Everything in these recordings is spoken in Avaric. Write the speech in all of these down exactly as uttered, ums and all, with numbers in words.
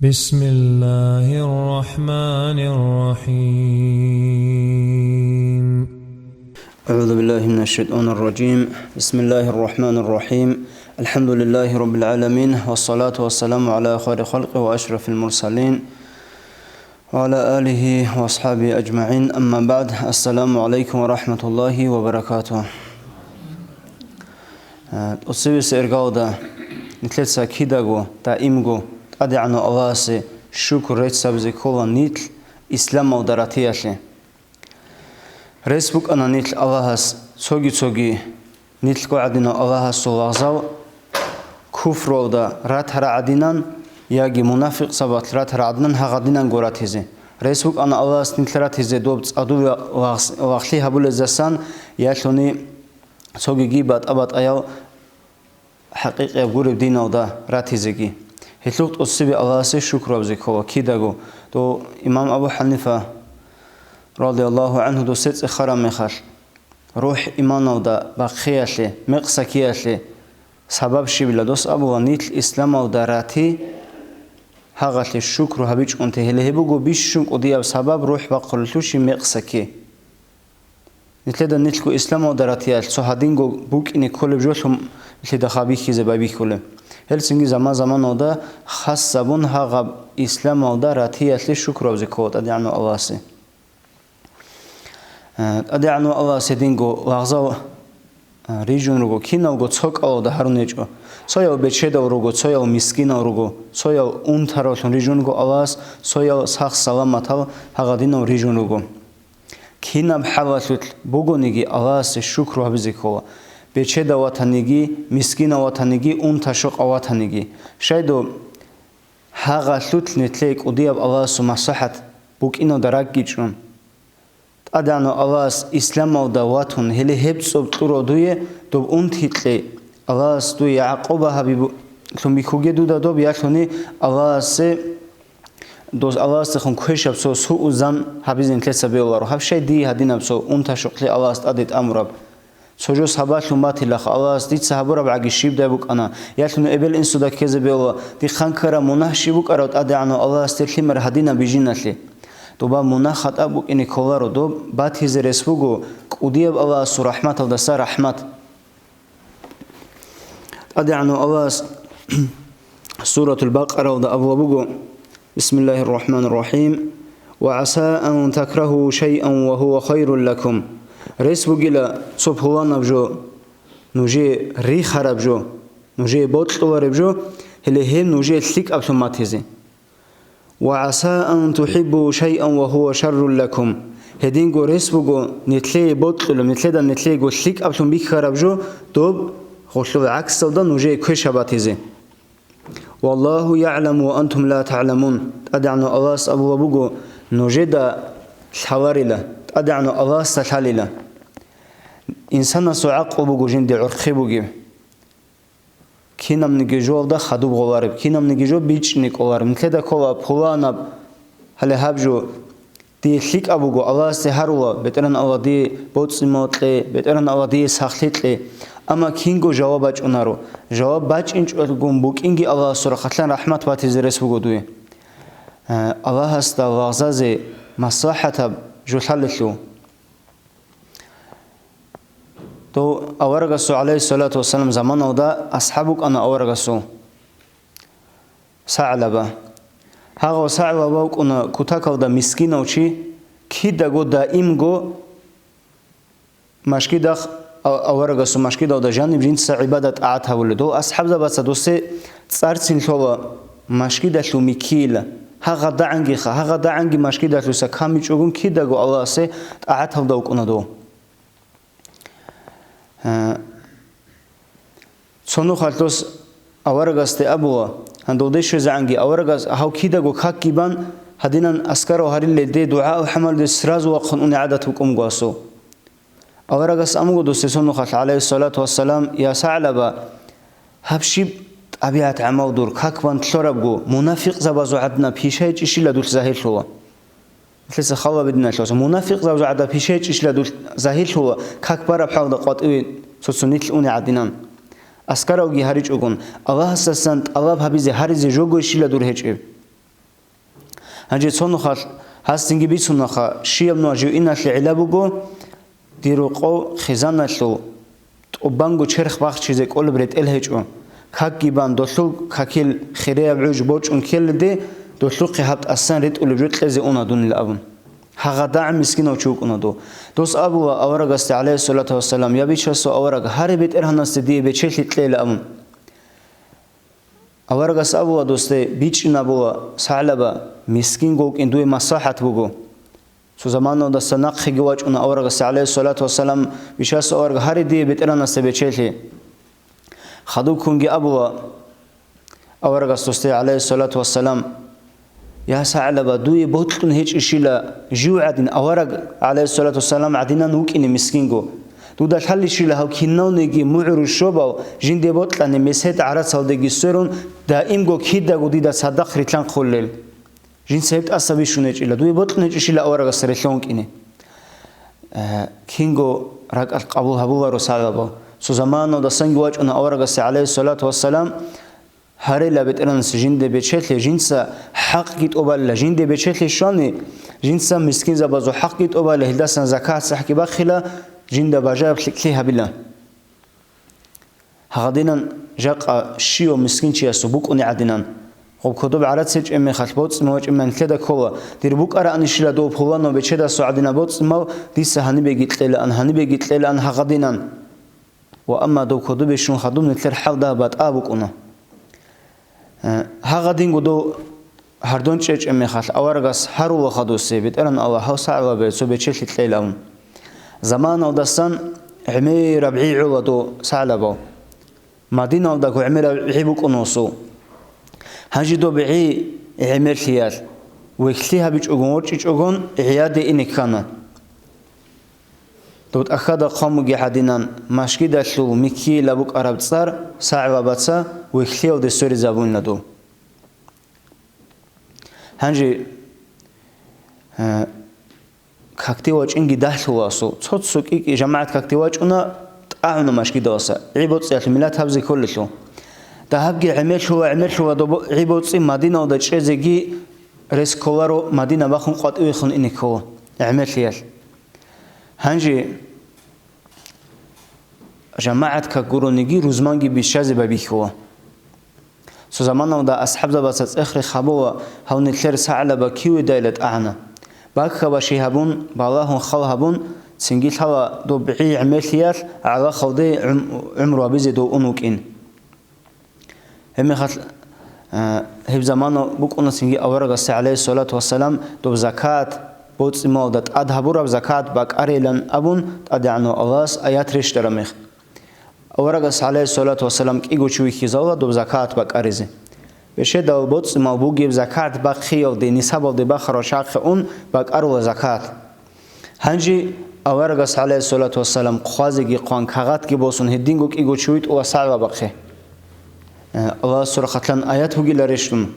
بسم الله الرحمن الرحيم. أعوذ بالله من الشيطان الرجيم. بسم الله الرحمن الرحيم. الحمد لله رب العالمين، والصلاة والسلام على خير خلقه وأشرف المرسلين، وعلى آله وأصحابه أجمعين. أما بعد. السلام عليكم ورحمة الله وبركاته. Э, тӀоцебесеб иргаялда нилъеца кидаго, даимго ТӀадегӀанав Аллагьасе шукру рецц гьабизе ккола нилъ исламалда ратиялъе. Рес букӀана нилъ Аллагьас цоги-цоги нилъго гӀадинав Аллагьасул лагъзал куфруялда ратарал гӀадинан яги мунафикъзабалъ ратарал гӀадинан гьагъадинанго ратизе. Рес букӀана Аллагьас нилъ ратизе доб цӀадуве лагъс-, лагълъи гьабулезасан, ялъуни цогиги батӀа-батӀаял хӀакъикъияб гуреб диналда ратизеги. Гьелъухъ тӀоцебе Аллагьасе шукру гьабизе ккола кидаго. Дов имам Абу ХӀанифа, радияллагьу гӀангьу, досе цӀехараб мехалъ, рухӀ иманалда бахъиялъе, мекъсакиялъе сабаб щибила дос абула, нилъ исламалда рати, гьагъалъе шукру гьабичӀунте, гьеле гьеб буго бищун кӀудияб сабаб рухӀ бахъулелъул щиб мекъсаки. Нилъеда нилъго исламалда ратиялъ цо гьадинго букӀине кколеб жолъун нилъеда хабихьизе байбихьулеб. Гьелцинги заман-заманалда хас гьабун гьагъаб исламалда ратиялъе шукру гьабизе ккола ТӀадегӀанав Аллагьасе. Э, ТӀадегӀанав Аллагьас гьединго лагъзал, э, рижун руго, киналго цо кӀалалда гьарун гьечӀо. Цоял бечедал руго, цоял мискинал руго, цоял унтаравлъун рижун руго Аллагьас, цоял сах-саламатал гьагъадинал рижун руго. Кинаб хӀалалъулъ бугониги Аллагьасе шукру гьабизе ккола, бечедав ватаниги, мискинав ватаниги, унта-щокъав ватаниги. Щайдо гьагъалъулъ нилъее кӀудияб Аллагьасул маслахӀат букӀиналда ракӀги чӀун. ТӀадегӀанав Аллагьас исламалда ватун, гьеле гьеб цӀоб кьурав дуе доб унти кье, Аллагьас дуе гӀакъуба гьабиб-, лъун бихьуге дуда доб, ялъуни Аллагьасе, дос Аллагьасдехун квешаб цо суу-зан гьабизе нилъеца бегьуларо. Гьаб щай дие гьадинаб цо унта-щокълъи Аллагьас тӀаде тӀамураб? Цо жо сабаблъун батилаха, Аллагьас дица гьабураб гӀаги щибдай букӀана, ялъуни эбел-инсуда ккезе бегьула, дихъан ккараб мунагь щиб букӀараб ТӀадегӀанав Аллагьасде лъимер гьадинаб бижиналъе. Доба мунагь-хатӀа букӀине кколаро, доб батизе рес буго кӀудияб Аллагьасул рахӀматалдаса рахӀмат. ТӀадегӀанав Аллагьас Суратул Бакъаралда абула буго: «Бисмиллагьир рахӀманир рахӀим. Ва гӀаса ан такрагьу шайъан ва гьува хайрул лакум». Рес бугила цо пуланаб жо, нужее рихараб жо, нужее бокьулареб жо, гьеле гьеб нужее лъикӀаблъун батизе. «Ва гӀаса ан тухӀиббу шайъан ва гьува шаррул лакум». Гьединго рес буго, нилъее бокьулеб, нилъеда нилъеего лъикӀаблъун бихьараб жо, доб гъолъул гӀаксалда нужее квешаб батизе. «Валлагьу ягӀламу ва антум ла тагӀламун». ТӀадегӀанав Аллагьас абула буго, нужеда лъаларила, ТӀадегӀанав Аллагьасда лъалила. Инсанасул гӀакълу буго жинде гӀурхъи бугеб. Кинабниги жоялда хадуб гъолареб, кинабниги жо бичӀчӀине кӀолареб. Нилъеда ккола пуланаб, гьале гьаб жо дие лъикӀаб буго, Аллагьасде гьарула, БетӀергьан Аллагь, дие боцӀи-мал кье, БетӀергьан Аллагь, дие сахлъи кье. Амма кинго жаваб бачӀунаро. Жаваб бачӀинчӀогун букӀинги Аллагьасул рахъалъан рахӀмат батизе рес буго дуе. Э, Аллагьасда лагъзазе маслахӀатаб жо лъалелъул. Дов аварагасул, гӀалайгьиссалату вассалам, заманалда асхӀаб вукӀана аварагасул, СагӀлаба. Гьагъав СагӀлаба вукӀуна кутакалда мискинав чи, кидаго даимго машгидахъ, а-, аварагасул машгидалда жаниб жинца гӀибадат-тӀагӀат гьабулев. Дов асхӀабзабаца досе цӀарцин лъола машгидалъул миккийила. ГьагъадагӀангиха, гьагъадагӀанги машгидалъуса камичӀогун кидаго Аллагьасе тӀагӀаталда вукӀуна дов. Гьа, цо нухалъ дос аварагасде абула, гьандулде щвезегӀанги аварагас гьав кидаго какги бан, гьадинан аскарав гьариллелде, дугӀа-алхӀамалде сразу вахъун уни гӀадат букӀунго асул. Аварагас амуго досде цо нухалъ, гӀалайгьиссалату вассалам: «Я СагӀлаба, гьаб щиб тӀабигӀат-гӀамал дур, как бан лъорабго, мунафикъзабазул гӀадинаб пишайчӀищила дулъ загьирлъула». Нилъеца хал гьабе, диналъул вацал, мунафикъзабазул гӀадаб пишайчӀищила дулъ загьирлъула, как бараб хӀалда къватӀиве цо-цо нилъ уни гӀадинан. Аскаравги гьаричӀогун, Аллагьасдасан тӀалаб гьабизе гьаризе жого ищила дур гьечӀеб. Гьанже цо нухалъ гьас цинги бицунаха, щияб нугӀа жив иналъе гӀилла буго, дир рокъов хизаналъул тӀубанго черх бахчизе кӀолеб ретӀел гьечӀо, какги бан, долъул какил хиреяб гӀуж борчӀун ккеледе, долъухъе гьаб тӀасан ретӀулеб жо кьезе уна дунил абун. ГьагъадагӀан мискинав чи вукӀуна дов. Дос абула аварагасде, гӀалайгьиссалату вассалам: «Я бичасул авараг, гьаре БетӀергьанасде дие бечелъи кьейилан», – абун. Аварагас абула досде: «БичӀчӀин», – абула, – СагӀлаба, мискинго вукӀин дуе маслахӀат буго. Цо заманалдаса нахъеги вачӀуна аварагасде, гӀалайгьиссалату вассалам, бичасул авараг: «Гьаре дие БетӀергьанасде бечелъи». Хадубккунги абула аварагас досде, гӀалайгьиссалату вассалам: «Я СагӀлаба, дуе бокьун гьечӀищила жив гӀадин авараг, гӀалайгьиссалату вассалам, гӀадинан вукӀине мискинго? Дуда лъалищила гьав кинавниги мугӀру щобав жинде бокьани месед гӀарацалдеги сверун, даимго кидаго дида цадахъ рилълъанхъулел? Жинца гьеб тӀаса бищун гьечӀила, дуе бокьун гьечӀищила аварагасда релълъун вукӀине». Э, кинго ракӀалъ къабул гьабуларо СагӀлабал. Цо заманалдасанги вачӀуна аварагасде, гӀалайгьиссалату вассалам: «Гьарила БетӀергьанас жинде бечелъи, жинца хӀакъги тӀубалила, жинде бечелъи щвани, жинца мискинзабазул хӀакъги тӀубалила, гьелдасан закат-сахӀги бахъила, жинда бажараб лъикӀлъи гьабила». Гьагъадинан жакъа щивав мискинчиясул букӀуни гӀадинан, гъоб кодоб гӀарац гьечӀеб мехалъ, боцӀи-мавчӀи ман лъеда ккола: «Дир букӀараанищила дов пуланав бечедасул гӀадинаб боцӀи-мав, дица гьанибеги кьелаан, гьанибеги кьелаан гьагъадинан». Ва амма дов кодобе щун хадуб нилъер хӀал дагь батӀа букӀуна. Э, гьагъадинго дов гьардон чӀечӀеб мехалъ, аварагас гьарула хадусе, БетӀергьан Аллагь, гьав СагӀлабе цо бечелъи кьейилан. Заманалдасан гӀемераб гӀи гӀола дов СагӀлабал. Мадиналдаго гӀемераб гӀи букӀун гьесул. Гьанже доб гӀи гӀемерлъиялъ, вехьлъи гьабичӀогон ворчӀичӀогон гӀияде ине ккана. Дов тӀахьада хъван бугеб гӀадинан, машгидалъул миккейила букӀараб цӀар СагӀлабаца вехьлъиялде сверизабуна дов. Гьанже, э, какде вачӀинги дагьлъула асул. Цо-цо кӀи-кӀи жамагӀат какде вачӀуна, тӀагӀуна машгидаласа, гӀи боцӀиялъе миллат гьабизе кколелъул. Дагьабги гӀемерлъула, гӀемерлъула доб гӀи боцӀи Мадиналда чӀезеги рес кколаро, Мадина бахун къватӀивехун ине ккола гӀемерлъиялъ. Гьанже жамагӀат как гурониги рузманги биччазе байбихьула. Цо заманалда асхӀабзабаца цӀех-рех гьабула, гьав нилъер СагӀлаба киведайила тӀагӀана. Баккаба щай гьабун, балагьун хал гьабун, цинги лъала доб гӀи гӀемерлъиялъ гӀалахалде гӀум-, гӀумру гьабизе дов ун вукӀин. Гьебмехалъ, э, гьеб замана букӀуна цинги аварагасде, гӀалайгьиссалату вассалам, доб закат, боцӀи-малалда тӀад гьабураб закат бакӀарейилан абун, ТӀадегӀанав Аллагьас аят рещтӀараб мех. Аварагас, гӀалайгьиссалату вассалам, кӀиго чи вихьизавула доб закат бакӀаризе. Бечедал боцӀи-мал бугеб закат бахъиялде, нисабалде бахарав чагӀахъе ун бакӀарула закат. Гьанже аварагас, гӀалайгьиссалату вассалам, хъвазеги хъван, кагъатги босун, гьединго кӀиго чи витӀула СагӀлабахъе. Э, Аллагьас сурахъалъан аят бугила рещтӀун.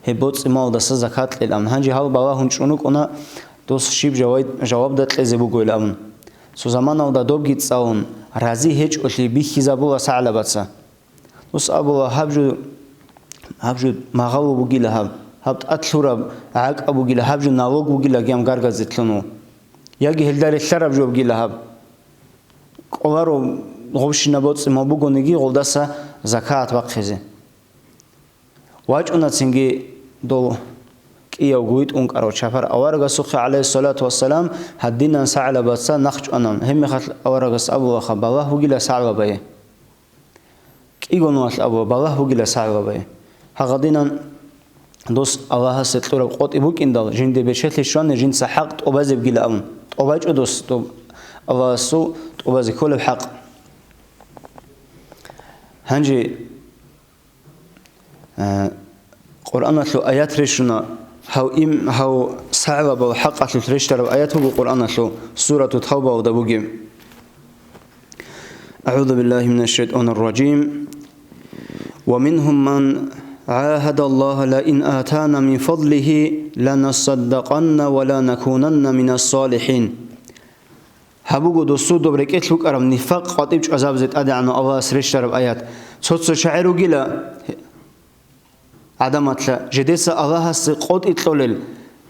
Гьеб боцӀи-малдаса закат кьел абун. Гьанже гьал балагьун чӀун рукӀуна, дос щиб жавай-, жавабда кьезе бугойилан абун. Цо заманалда добги цӀалун, рази гьечӀолъи бихьизабула СагӀлабаца. Дос абула: «Гьаб жо, гьаб жо магъало бугила гьаб, гьаб тӀад лъураб гӀакӀа бугила, гьаб жо налог бугила гьаб гаргазе лъун ву. Яги гьелда релълъараб жо бугила гьаб. КӀоларо гъобщинаб боцӀи-мал бугониги гъолдаса закат бахъизе». ВачӀуна цинги дол кӀиявго витӀун кӀарав чапар аварагасухъе, гӀалайгьиссалату вассалам, гьадинан СагӀлабаца нахъ чӀванан. Гьебмехалъ аварагас абулаха: «Балагь бугила СагӀлабае. КӀиго нугьалъ абула, балагь бугила СагӀлабае. Гьагъадинан дос Аллагьасе кьураб къотӀи букӀиндал, жинде бечелъи щвани, жинца хӀакъ тӀубазебгила», – абун. ТӀубачӀо дос тӀуб-, Аллагьасул тӀубазе кколеб хӀакъ. Гьанже Э, Къуръаналъул аят рещуна, гьав им-, гьав СагӀлабал хӀакъалъулъ рещтараб аят буго Къуръаналъул, Сурату Тавбаялда бугеб. أعوذ بالله من الشيطان الرجيم. ومنهم من عاهد الله لئن آتانا من فضله لنصدقن ولنكونن من الصالحين. Гьаб буго досул доб рекӀелъ букӀараб нифакъ къватӀиб чӀвазабизе ТӀадегӀанав Аллагьас рещтараб аят. Цо-цо чагӀи ругила, гӀадаматла, жедеца Аллагьасе къотӀи кьолел,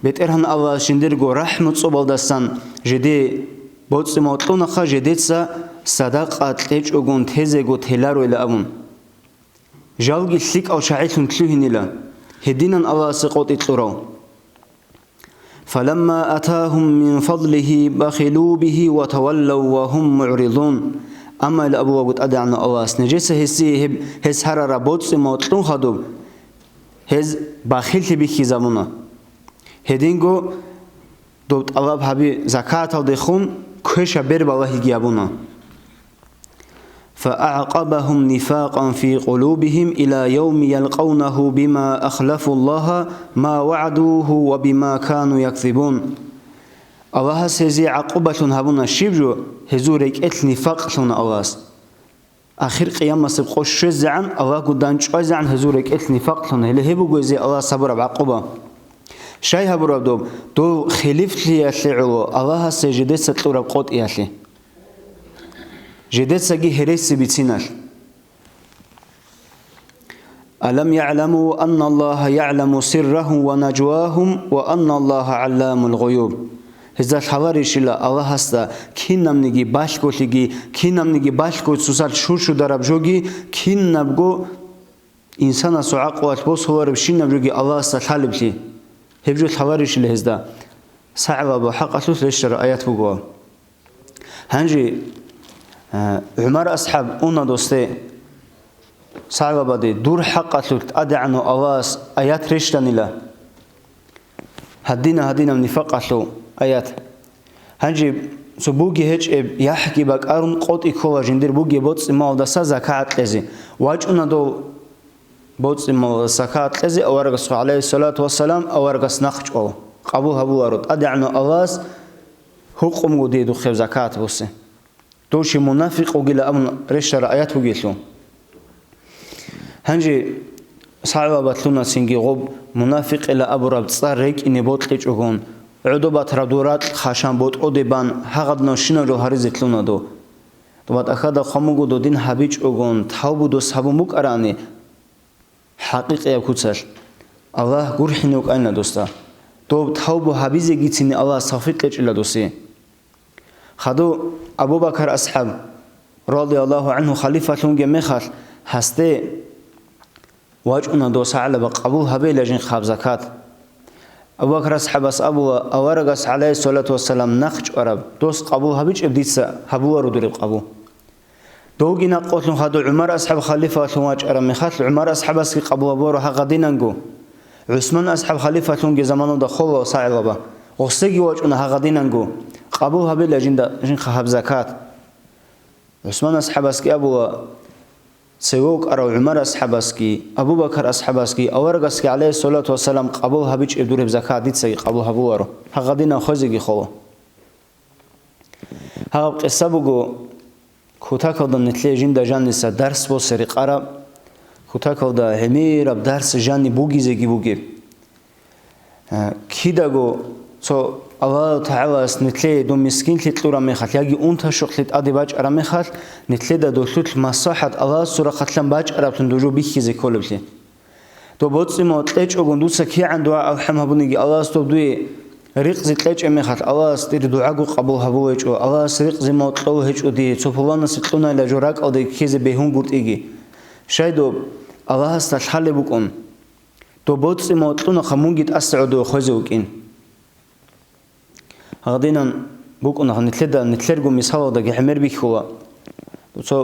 БетӀергьан Аллагьас жиндирго рахӀму цӀобалдасан жеде боцӀи-мал кьунаха, жедеца садакъа кьечӀогун тезего телароила абун. Жалги лъикӀал чагӀилъун лъугьинила, гьединан Аллагьасе къотӀи кьурав. فلما آتاهم من فضله بخلوا به وتولوا وهم معرضون. Амма ил абулаго ТӀадегӀанав Аллагьас, нижеца гьесие гьеб, гьес гьарараб боцӀи-мал кьун хадуб, гьез бахиллъи бихьизабуна. Гьединго доб тӀалаб гьаби закаталдехун квешаб бер балагьиги гьабуна. فأعقبهم نفاقا في قلوبهم إلى يوم يلقونه بما أخلفوا الله ما وعدوه وبما كانوا يكذبون. Аллагьас гьезие гӀакъубалъун гьабуна щиб жо, гьезул рекӀелъ нифакълъуна Аллагьас. Ахир къиямасеб къо щвезегӀан, Аллагьгун дандчӀвазегӀан гьезул рекӀелъ нифакълъуна, гьеле гьеб буго гьезие Аллагьас гьабураб гӀакъуба. Щай гьабураб доб? Дов хилифлъиялъе гӀоло Аллагьасе жедеца кьураб къотӀиялъе. Жедецаги гьереси бициналъ. ألم يعلموا أن الله يعلم سرهم ونجواهم وأن الله علام الغيوب. Гьезда лъаларищила Аллагьасда кинабниги балъголъиги, кинабниги балъго цоцалъ щурщудараб жоги, кинабго инсанасул гӀакълуялъ босуларебщинаб жоги Аллагьасда лъалеблъи? Гьеб жо лъаларищила гьезда? СагӀабаба хӀакъалъулъ рещтӀараб аят буго. Гьанже, э, ГӀумар асхӀаб уна досде, сагӀабаде, дур хӀакъалъулъ ТӀадегӀанав Аллагьас аят рещтӀанила. Гьадина-гьадинаб нифакъалъул аят. Гьанже цо буги гьечӀеб яхӀги бакӀарун къотӀи ккола жиндир бугеб боцӀи-малдаса закагӀат кьезе. ВачӀуна дов боцӀи-малдаса закагӀат кьезе аварагасухъе, гӀалайгьиссалату вассалам, аварагас нахъ чӀвала. Къабул гьабуларо, ТӀадегӀанав Аллагьас гьукъумго дие духъе закагӀат босе. Дов щив мунафикъ вугила абун рещтӀараб аят бугелъул. Гьанже сагӀабатлъуна цинги гъоб мунафикъила абураб цӀар рекӀине бокьичӀогон, гӀодоб батараб дуракь хъашан ботӀроде бан гьагъаднавщинаб жо гьаризе лъуна дов. Доба тӀахьада хъван буго додин гьабичӀогон, тавбу дос гьабун букӀарани, хӀакъикъияб куцалъ, Аллагь гурхӀине вукӀайна досда. Доб тавбу гьабизегицини Аллагьас тавфикъ кьечӀила досе. Хадув Абу Бакар асхӀаб, радияллагьу гӀангьу, халифалъунги мехалъ, гьасде вачӀуна дос гьалаба къабул гьабейила жинхъаб закат. Абу Бакар асхӀабас абула, аварагас, гӀалайгьиссалату вассалам, нахъ чӀвараб, дос къабул гьабичӀеб дица гьабуларо дуреб къабул. Довги накъулъун хадув ГӀумар асхӀаб халифалъун вачӀараб мехалъ, ГӀумар асхӀабасги къабул гьабуаро гьагъадинанго. ГӀусман асхӀаб халифалъунги заманалда хола сагӀилаба, гъосеги вачӀуна гьагъадинанго, къабул гьабила жинда жинха гьаб закат. ГӀусман асхӀабасги абула, цеве вукӀарав ГӀумар асхӀабасги, Абу Бакар асхӀабасги, аварагасги, гӀалайгьиссалату вассалам, къабул гьабичӀеб дуреб закат дицаги къабул гьабуларо, гьагъадинан хвезеги хола. Гьаб къиса буго, кутакалда нилъее жинда жаниса дарс босе рекъараб, кутакалда гӀемераб дарс жани бугизеги бугеб. Э, кидаго цо Аллагьу ТагӀалас нилъее дун мискинлъи кьураб мехалъ яги унташухълъи тӀаде бачӀараб мехалъ, нилъеда долъулъ маслахӀат Аллагьасул рахъалъан бачӀараблъун дужо бихьизе кколеблъи. Доб боцӀи-мал кьечӀого дуца кигӀан дугӀа-алхӀам гьабуниги, Аллагьас доб дуе ризкъи кьечӀеб мехалъ, Аллагьас дир дугӀаго къабул гьабулеб гьечӀо, Аллагьас ризкъи-мал кьолеб гьечӀо дие, цо пуланасде кьунайила жо ракӀалде ккезе бегьун гуртӀиги. Щай доб Аллагьасда лъалеб букӀун, доб боцӀи-мал кьунаха, мунги тӀаса гӀодове хвезе вукӀин. Гьадинан букӀуна нилъеда, нилъерго мисалалдаги гӀемер бихьула. Цо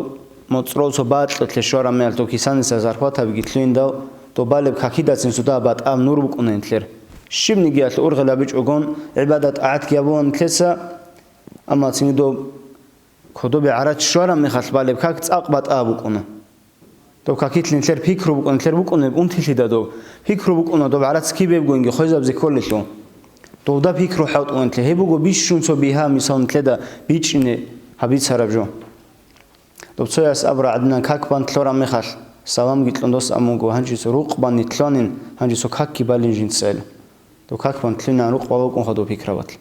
моцӀрол цо бакьулъе щвараб мехалъ, дов кисаниса зарплатабиги лъугьиндал, доб балеб какидацин цо дагьаб батӀа нур букӀуна нилъер. Щибниги алъ ургъел гьабичӀогон, гӀибадат-тӀагӀатги гьабула нилъеца, амма цинги доб кодобе гӀарац щвараб мехалъ балеб как цӀакъ батӀа букӀуна. Доб какилъ нилъер пикру букӀун, нилъер букӀунеб унтилъида доб. Пикру букӀуна доб гӀарац кибебгоинги хвезабизе кколелъул. Довда пикру хӀалтӀугӀинлъи. Гьеб буго бищун цо бигьа, мисал, нилъеда бичӀчӀине гьабицараб жо. Доб цояс абура гӀадинан как бан лъораб мехалъ, саламги кьун дос амуго, гьанже цо рукъ бан нилъанин, гьанже цо какги балин жинцайилан. Доб как бан лъугӀинан рукъ балукӀунха доб пикрабалъ.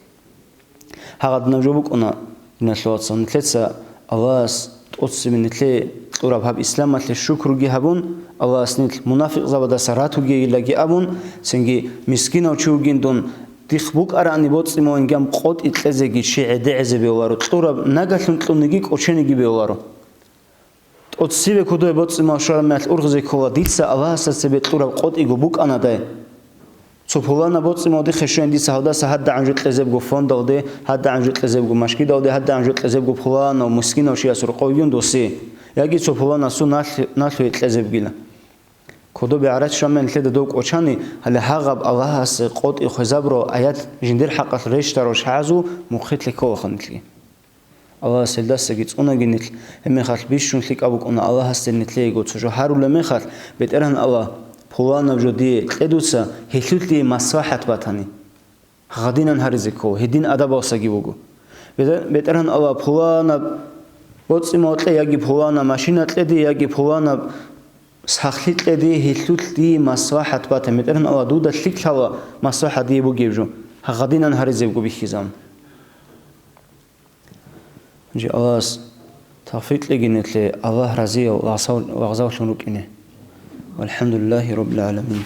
Гьагъадинаб жо букӀуна, диналъул вацал, нилъеца Аллагьас тӀоцебе нилъее кьураб гьаб исламалъе шукруги гьабун, Аллагьас нилъ мунафикъзабаздаса ратугейилаги абун, цинги мискинав чи вугин дун, дихъ букӀараани боцӀи-мугьин гьаб къотӀи кьезеги чи гӀедегӀизе бегьуларо, кьураб нагалъун кьуниги кӀочениги бегьуларо. ТӀоцеве кодобе боцӀи-мугьал щвараб мехалъ ургъизе ккола, дица Аллагьасда цебе кьураб къотӀиго букӀанадай. Цо пуланаб боцӀи-мугьал дихъе щвеян дица гьалдаса гьадагӀан жо кьезебго фондалде, гьадагӀан жо кьезебго машгидалде, гьадагӀан жо кьезебго пуланав мискинав чиясул рокъове вугин досе, яги цо пуланасул налъ-, налъуе кьезебгила. Кодобе гӀарац щваман лъеда дов кӀочани, гьале гьагъаб Аллагьасе къотӀи хвезабурал аят жиндир хӀакъалъ рещтӀарал чагӀазул мухъилъе кколаха нилъги. Аллагьас гьелдасаги цӀунаги нилъ, гьебмехалъ бищун лъикӀаб букӀуна Аллагьасде нилъеего цо жо гьарулеб мехалъ, БетӀергьан Аллагь, пуланаб жо дие кье дуца, гьелъулъ дие маслахӀат батани. Гьадинан гьаризе ккола, гьедин адабалсаги буго. БетӀер-, БетӀергьан Аллагь, пуланаб боцӀи-мугьал кье яги пуланаб машина кье дие яги пуланаб сахлъи кье дие, гьелъулъ дие маслахӀат батани. БетӀергьан Аллагь, дуда лъикӀлъала маслахӀат дие бугеб жо, гьадинан гьаризего бихьизабун. Жи Аллагьас тавфикъ кьеги нилъее, Аллагь разиял лагъзав-, лагъзавлъун рукӀине. ВалхӀамдулиллагьи раббил гӀаламин.